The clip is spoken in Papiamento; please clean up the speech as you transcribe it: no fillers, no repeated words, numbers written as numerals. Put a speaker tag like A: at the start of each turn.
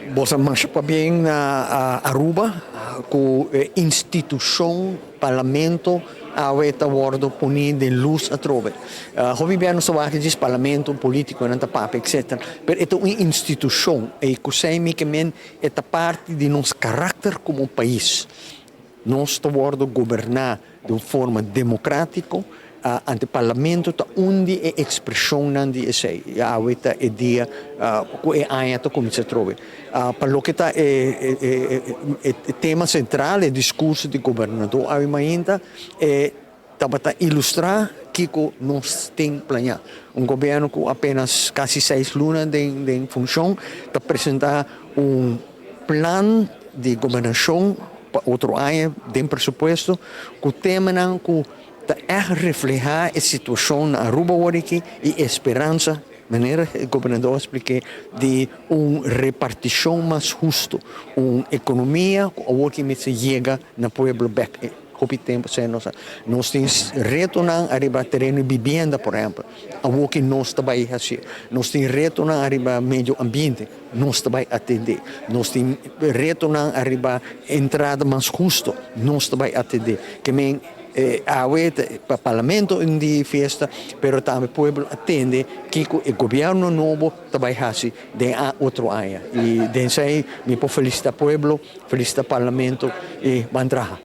A: Parlamentario.
B: Boso masha pabien na Aruba cu e institucion Parlamento awe ta wordo poni den luz atrobe. Hopi bia nos ta wak djis Parlamento, politiconan ta papia etc. Pero e ta un institucion y cu esey mi ke men e ta parti di nos karakter como pais. Nos ta wordo goberná di un forma democrático, ante Parlamento ta un di e expresionnan di esey. Y awe ta e dia cu e aña ta cuminsa atrobe. Pa loke ta e tema central, e discurso di Gobernador awe mainta, e tabata ilustra kico nos tin plañá. Un gobierno cu apenas casi seis luna den funcion ta presenta un plan di gobernacion pa otro aña den presupuesto cu temanan cu ta echt refleha e situacion na Aruba awor aki y e speransa, manera e gobernador a splik'é, di un reparticion mas husto, un economia cu awor aki mester yega na pueblo bek. Hopi tempu esei nos a. Nos tin retonan ariba tereno di bibienda, por ehempel. Awor ki nos ta bai hasi. Nos tin retonan ariba medio ambiente, nos ta bai atendé. Nos tin retonan ariba entrada mas husto, nos ta bai atendé. Ke men awe ta pa parlamento un di fiesta, pero tambe pueblo a tende kiko e gobierno nobo ta bai hasi den a otro aña. I den esei mi por felisita pueblo, felisita parlamento i ban traha.